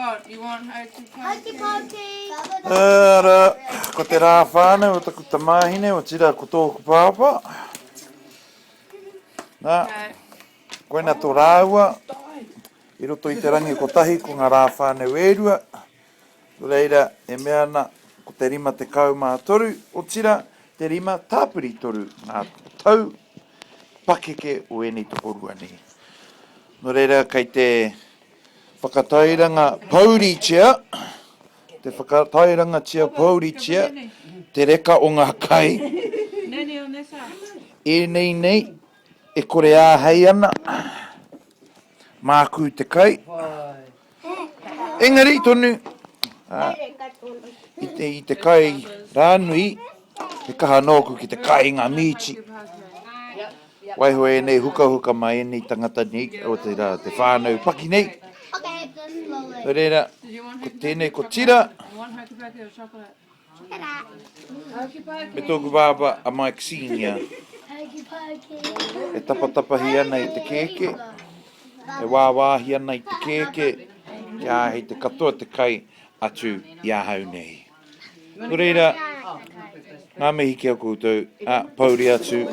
want? You want hokey pokey? Arā, ko te rā whānau o taku tamāhine, otirā ko tōku pāpā. Nā, koina tō rāua, i roto i te rangi kotahi ko ngā rā whānau e rua, nō reira e mea ana ko te 53, otirā te rima tāpiri toru ngā tau pakeke o ēnei tokorua nei. Nō reira kei te whakatairanga pouritia, te whakatairangatia pouritia te reka o ngā kai. Ēnei nei e kore āhei ana, māku te kai. Engari tonu, i te, i te kai rānui, he kaha nōku ki te kai i ngā mīti. Waiho ēnei hukahuka mā ēnei tangata nei, o te rā, te whānau paki nei. Nō reira, ko tēnei ko Tira, me tōku bābā a Mike Senior, e tapatapahi ana i te kēkē, e wāwāhi ana i te kēkē, kia āhei te katoa te kai atu i ahau nei. Nō reira, ngā mihi ki a koutou, ā, pouri atu.